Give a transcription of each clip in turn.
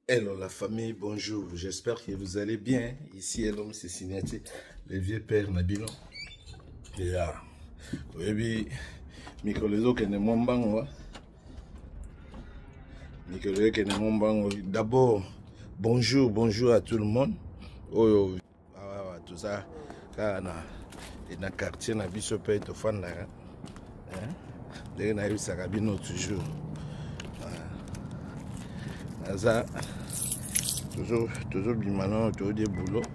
Hello la famille, bonjour. J'espère que vous allez bien. Ici Hello, c'est Signati, le vieux père Nabino. Yeah. Oyebi mikolo ezokende mwa mbango mikolo ekende mwa mbango. D'abord, bonjour, bonjour à tout le monde. Oyo awa toza kaka na na quartier na biso mpe tofandaka ndenge nayebisaka bino toujours naza tozobima nano toyodi boulot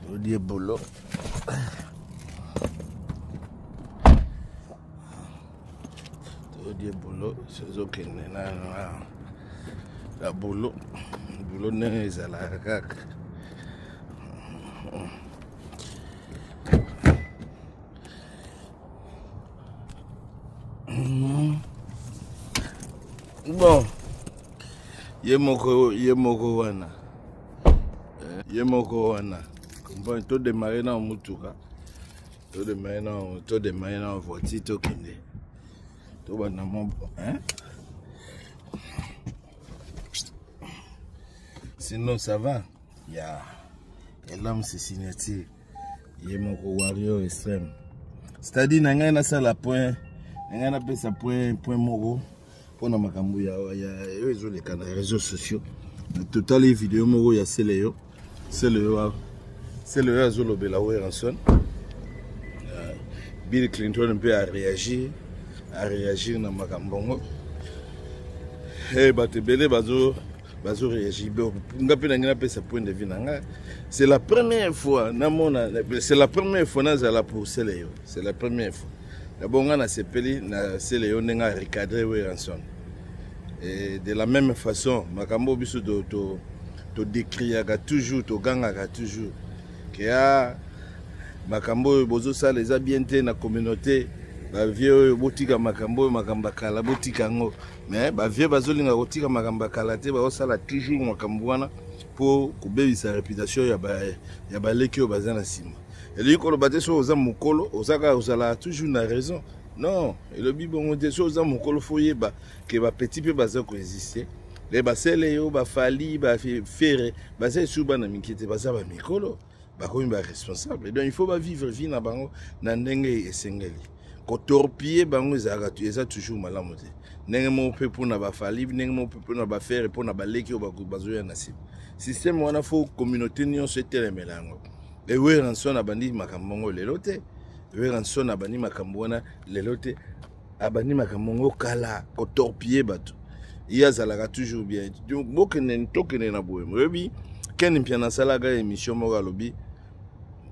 toyodi boulot Todie boulot, ezokende na na boulot, boulot ndenge ezalaka kaka. Bon, ye moko ye moko wana ye moko wana comprendre to démarrer na mutuka to démarrer na to démarrer na voiture tokende tobanda mwa hein? Sinon ça va ya elam se signature ye moko warrior extrême c'est-à-dire na ngai nasala point na ngai napesa point point moko mpona makambo ya oyo ezoleka na réseaux sociaux. Totali video moko ya Seleyo Seleyo Seleyo azolobela Werrason. Bill Clinton mpe aréagir aréagir na makambo yango. Hey, bato ebele bazo bazo réagir. Nga mpe nangi napesa point de vue na ngai. C'est la première fois namona, c'est la première fois nazala pour Seleyo, c'est la première fois. D'abord nga nasepeli na Seleyo ndenge arecadre Werrason. Et de la même façon makambo biso todécriaka toujours, togangaka toujours ke a makambo oyo bozosala eza bien te na communauté. Bavieux oyo botika makambo oyo, makambo ya kala botika yango. Mais bavieux bazolinga kotika makambo ya kala te, bazosala toujours makambo wana mpo kobebisa réputation ya baleki oyo baza na nsima. Elingi koloba te soki oza mokolo oza kaka ozala toujours na raison, non, elobi bongo te. Soki oza mokolo fo oyeba ke bapetit mpe baza koexiste. Le basele yo bafali bafere baza esu bana mike te, baza bamikolo, bakomi baresponsable. Donc il faut bavivre vie na bango na ndenge esengeli. Kotorpille bango ezalaka eza toujours malamu te. Ndenge moko mpe mpona bafali, ndenge moko mpe mpona bafere, mpona baleki oyo bazoya na nsima. Système wana fo communauté nyonso etelemela yango. Werrason abandi makambo yango lelo te. Werrason abandi makambo wana lelo te, abandi makambo yango kala, kotorpille bato. Ye azalaka toujours bien. Donc bokende tokende na boye. Oyebi Ken Mpiana asalaka émission moko, alobi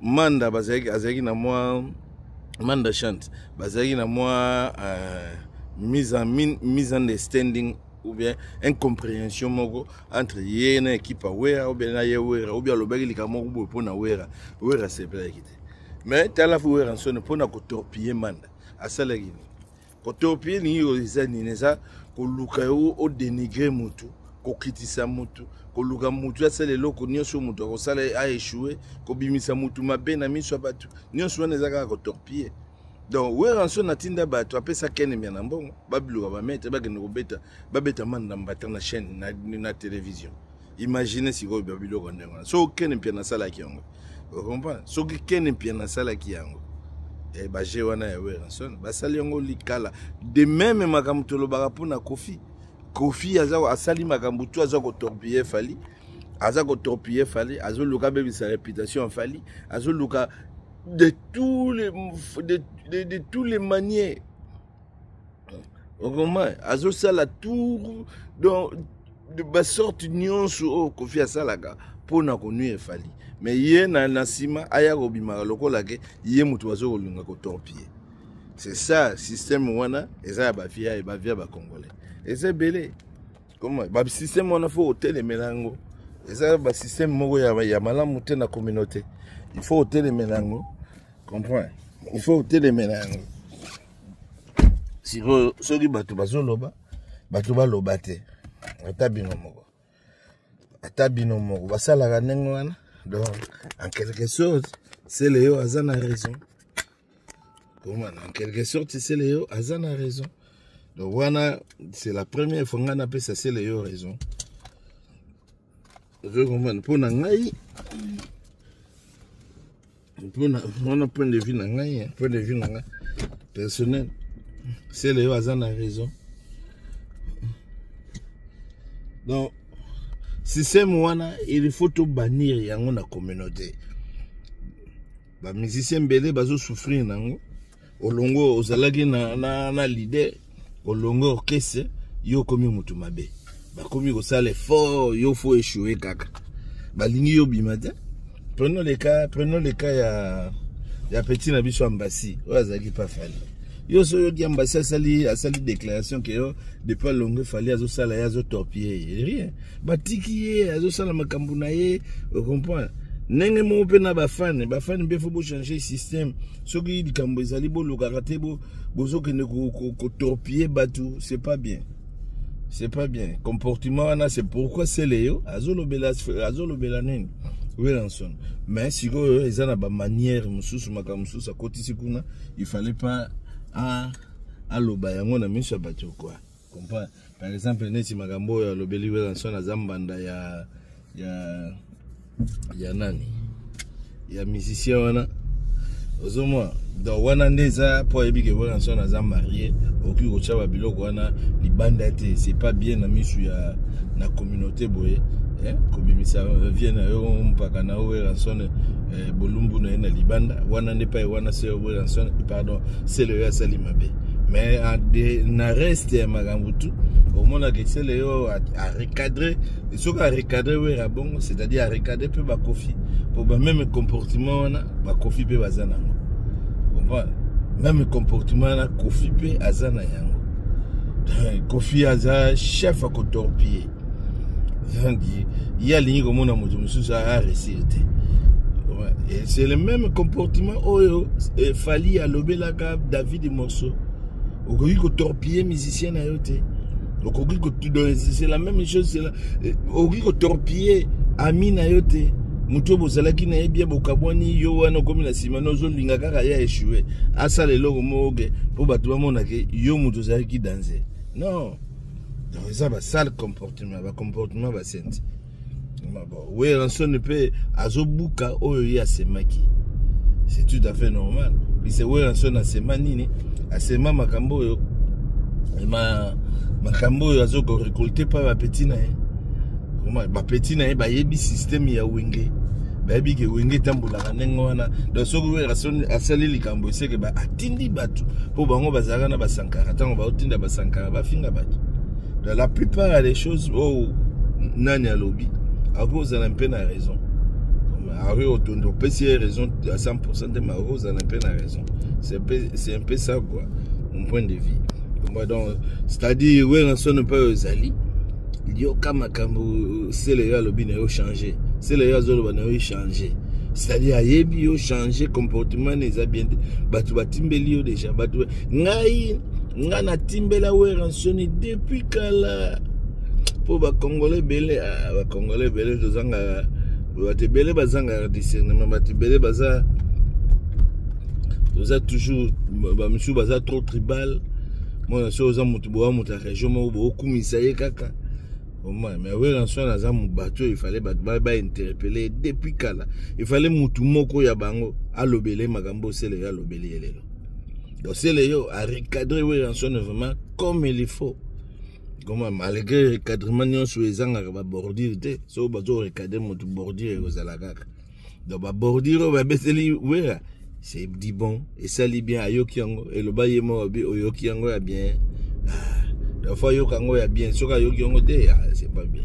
Manda bazalaki azalaki na mwa Manda Chante, bazalaki na mwa mise en misunderstanding ou bien incompréhension moko entre ye na équipe ya Wera ou bien na ye Wera, ou bien alobaki likambo moko boye mpo na Wera, Wera asepelaki te. Mais tala Werrason mpona kotorpille Manda asalaki nini? Kotorpille nini? Eza nini? Eza koluka yo odénigre motu, kokitisa motu, koluka motu asala eloko nyonso motu akosala aéchoue, kobimisa motu mabe na miso ya bato nyonso. Wana eza kaka kotorpille. Donc Werrason atinda bato, apesa Ken na mbongo, babiluka bamaître bakende kobeta, babeta Manda mbata na chaîne na télévision. Imagine sikoyo babiloko ndenge wana. Soki Ken Mpiana asalaki yango, ocomprendre? Soki Ken Mpiana asalaki yango, baje wana ya Werrason basali yango likala. De même makambo tolobaka mpona Kofi. Kofi aza asali makambo tu, aza kotorpille Fali, aza kotorpille Fali, azoluka abebisa réputation ya Fali, azoluka de tous les manières. Okoma azosala tour, donc basorte nyonso oyo Kofi asalaka mpona konuire Fali. Mais ye na nsima aya kobimaka lokola ke ye moto aza kolinga kotorpille. C'est ça, système wana eza ya bavieux, bavieux ya bacongolais eza ebele. Comment basystème wana fo otelemela yango? Eza basystème moko ya malamu te na communauté. Il faut otelemela yango, comprend? Il faut otelemela yango. Sikoyo soki bato bazoloba, bato baloba te, ata bino moko, ata bino moko basalaka ndenge wana. Donc en quelque sorte Seleyo aza na raison. Comment? En quelque sorte Seleyo aza na raison. Donc wana c'est la première fois ngai napesa Sele yo raison. Ozo comprendre mpo na ngai mpo na wana point de vue na ngai, point de vue na ngai personnel, Sele yo aza na raison. Donc système wana il faut tobannir yango na communauté. Bamusicien ebele bazosouffrir nango. Olongo ozalaki na leader, olongo orchestre, yo okomi motu mabe, bakomi kosala effort, yo faut échouer kaka, balingi yo bima te. Prenons le cas ya petit na biso Ambasi oyo azalaki pa Fally. Yo so oyoki Ambasi asali déclaration ke yo depuis alongo Fally azosala ye, azotorpiller ye, rien, batiki ye azosala makambo na ye. Ocomprendre ndenge moko mpe na bafane, bafane mpe faut bochanger système. Soki likambo ezali, bolukaka te bozokende kotorpiller bato, c'est pas bien, c'est pas bien comportement wana. C'est pourquoi Sele yo azolobela nini Werrason. Mais sikoyo eza na bamanière mosusu, makambo mosusu akotisi kuna, il fallait pas aloba yango na miso ya bato quoi. Comprendre, par exemple neti makambo oyo alobeli Werrason aza mbanda ya nani, ya musicien wana, ozomona. Donc wana nde eza mpo ayebi ke Werrason aza marié, okoki kotya babiloko wana libanda te, c'est pas bien na misu ya na communauté boye, kobimisa vie na yo, mpaka na yo Werrason, bolumbu na ye na libanda wana. Nde pai wana se Werrason, pardon, Sele oyo asali mabe. Mais na reste ya makambo tu, omonaka Sele oyo arecadre. Soki arecadre Wera bongo, c'est-à-dire arecadre mpe bakofi, po bameme comportement wana bakofi mpe baza nango. Comprendre, même comportement wana Kofi mpe aza na yango. Kofi aza chef akotorpiller, donc ye alingi komona moto mosusu aréussir te. C'est le même comportement oyo Fally alobelaka David Morceau. Okoki kotorpiller musicien na yo te, okoki, c'est la même chose, okoki kotorpiller ami na yo te, moto oyo bozalaki na ye bien, bokabwani, yo wana okomi na nsima na ozolinga kaka ye échoué, asala eloko moko ke mpo bato bamonake yo moto ozalaki danger. Non, donc eza basale comportement, bacomportement basenti. Bon, Werrason mpe azobuka oyo ye asemaki, c'est tout à fait normal, puisque Werrason asema nini? Asema makambo oyo, makambo oyo azokorécolter mpa bapeti na ye. Bapeti na ye bayebi système ya Wenge, bayebi ke Wenge etambolaka ndenge wana. Donc soki Werrason asali likambo, eseke atindi bato mpo bango bazalaka na basankara. Ntango baotinda basankara bafinga bato, donc la plupart des choses oyo nani alobi, akoki kozala mpe na raison. Akoki kotonda, opesi ye raison à 100% te, mais akoki kozala mpe na raison. C'est un peu ça quoi, mon point de vue. Donc c'est-à-dire Werrason mpe oyo ezali, yoka makambo Sele yo alobi na yo, change. Sele yo azoloba na yo, change, c'est-à-dire ayebi yo, change comportement na eza bien te. Bato batimbeli yo déjà, bato ngai ngai natimbela Werrason depuis kala, mpo bakongole ebele, bakongole ebele tozangaka, bato ebele bazangaka discernement, bato ebele baza, toza toujours, bamisusu baza trop tribal. Mona so oza motu boya, moto ya région moko, bookumisa ye kaka. Mais Werrason aza bato oyo ifale bato bainterpeller depuis kala. Ifale mutu moko ya bango alobele makambo Sele yo alobeli ye lelo. Donc Sele yo arecadre Werrason vraiment comme il faut. Comment, malgré recadrement nyonso ezangaka babordure te, soki bazo recadre motu, bordure ekozala kaka. Donc babordure oyo babeteli Wera, c'est dit bon, esali bien, ayoki yango, eloba ye moko abi oyoki yango ya bien. Ah, faut ayoka yango ya bien. Soki ayoki yango te, ah, c'est pas bien.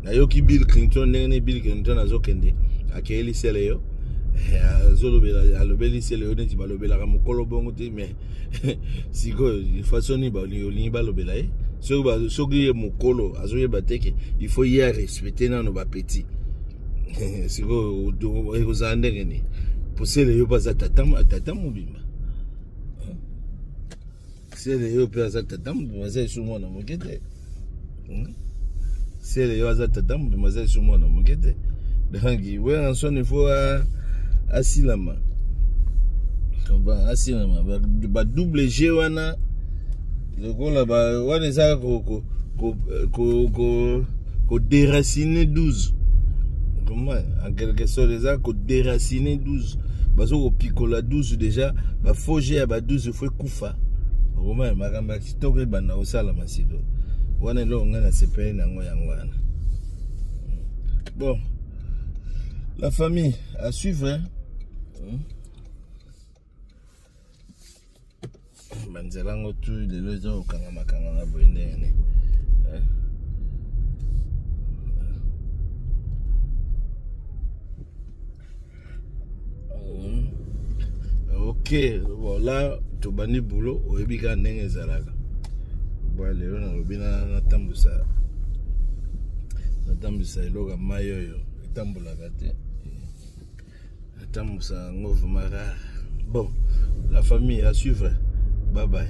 Nayoki Bill Clinton, ndenge nini Bill Clinton azokende akeyeli Sele yo, azolobela, alobeli Sele yo neti balobelaka mokolo bongo te. Mais sikoyo façon nini olingi balobela ye? Soki ye mokolo azoyeba te ke il faut ye arespecte nano bapeti, sikoyo ekozala ndenge nini? Po Sele yo mpe aza tata mobimba. Sele yo mpe aza tata mobimba, aza esu mwana moke te. Sele yo aza tata mobimba, aza esu mwana moke te. Donc Werrason il faut asilama, asilama badouble g wana. Lokola ba wana eza ko ko ko ko ko, ko déraciner 12. Comment en quelque sorte eza ko déraciner 12. Bazo kopikola 12 déjà, ba faux ya ba 12 faut ekufa. Comment makambo ya kitoko ebanda kosalama sikoyo. Wana eloko ngai nasepeli nango yango wana. Bon, la famille à suivre. Hein? Banzela yango tu lelo eza kokangama kangama boye ndenge nini? Ok, voilà, tobandi boulot, oyebi kaka ndenge ezalaka. Bon, lelo nalobi natambwisa natambwisa eloko ya mai oyo etambolaka te, natambwisa yango vraiment rare. Bon, la famille, à suivre, bye bye.